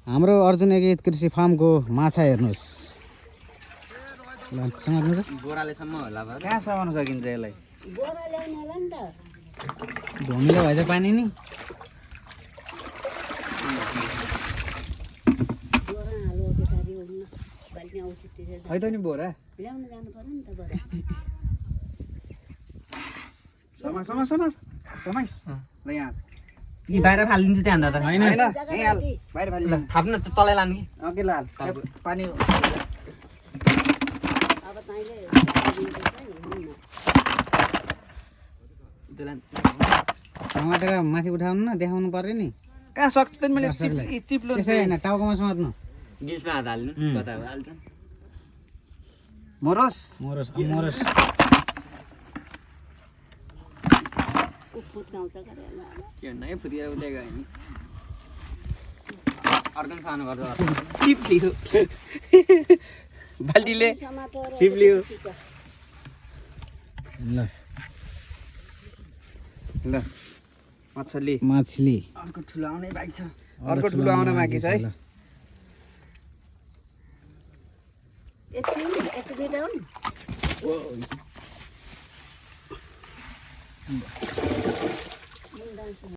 हाम्रो अर्जुन एकीकृत कृषि फार्मको माछा हेर्नुहोस् ल समात्नु त बोरालेसम्म होला कहाँ समाउन सकिन्छ यसलाई बोरा ल्याउनु होला नि त धमिलो भएछ पानी नि बोरा हालो केटारी उड्न बाल्टी आउँछ त्यसै है त नि बोरा ल्याउन जानु पर्यो नि त बोरा समाइस ल यहाँ यी बाहिर फालिदिन्छ त्यहाँ भन्दा त होइन होइन यहीँ हाल बाहिर फाल्नु थाप्न त तलै लानु कि अघि लाल पानी अब तैँले समातेर माथि उठाउनु न देखाउनु पर्यो नि कहाँ सक्छ त मैले दर्शकलाई। चिप्लो त्यसै होइन टाउकोमा समात्नु डिसमा हात हाल्नु कता हाल्छ मोरस मोरस मोरस उफुत गाउँछ गरे के भन्नु है फुतिर उतै गयो नि अर्को पनि सानो गर्छ चिप्लियो बाल्टीले समातेर चिप्लियो ल ल मछली माछली अर्को ठुलो आउनै बाँकी छ अर्को ठुलो आउन बाँकी छ है ल। यति मिटर हो नि